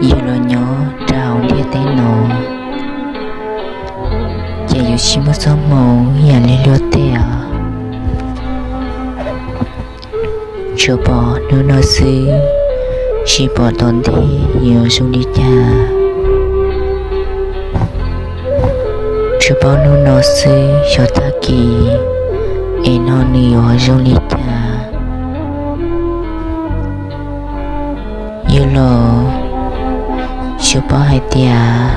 Yus los nyob rau hauv ntiaj teb no, ces yus tsis muaj txoj hmoo ib yam li luag tej os. Tsuas pom hnub no xwb, tsis pom tom ntej yuav zoo li cas. Tsuas paub hnub no xwb, xyov tag kis es no nws yuav zoo li cas. Yus los tsuas paub hais tias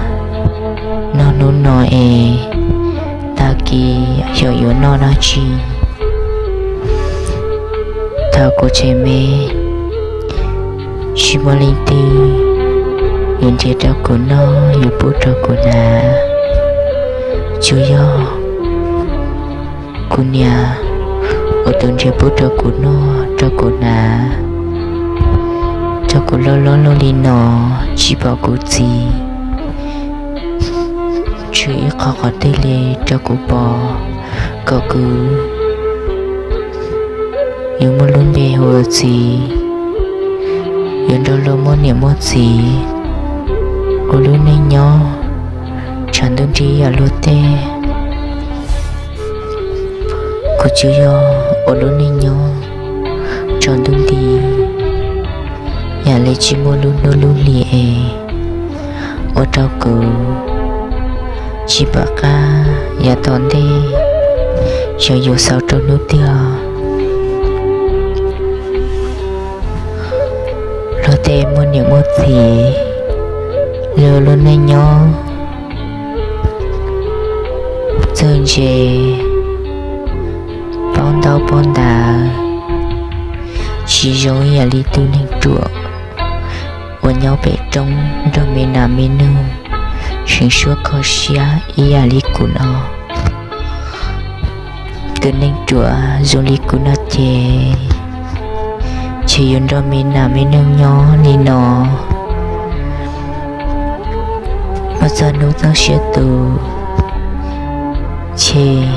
noj hnub no es tag kis xyov yuav noj dab tsi. Thaum kuv tseem me, tsis muaj leej twg yuav nrhiav rau kuv noj, yuav pub rau kuv hnav. Tsuas yog kuv niam ua tus nrhiav pub rau kuv noj, rau kuv hnav, rau kuv loj loj luaj li no, tsis pom kuv txiv tshwm ib qho qhov twg li rau kuv pom, kom kuv yuav muaj lub npe hu ua txiv, yuav nrog luag muaj niam muaj txiv, ua lub neej nyob tshav ntuj nrig yam luag tej. Kuv tsuas yog ua lub neej nyob tsaus ntuj nti, yam li tsis muaj lub hnub lub hlis es ua rau kuv tsis pom qab yav tom ntej xyov yuav xaus rau hnub twg. Luag tej muaj niam muaj txiv, luag lub neej nyob txawj ntse, paub ntaub paub ntawv, tsis zoo ib yam li tus neeg ruam uas nyob pem roob nrog me nas me noog seev suab kho siab ib yam li kuv no. Tus neeg ruam zoo li kuv no ces ces yuav nrog me nas me noog nyob li no mus txog hnub txog siab tus, ces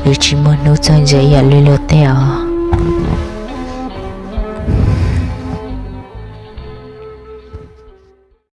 yuav tsis muaj hnub txawj ntse yam li luag tej os.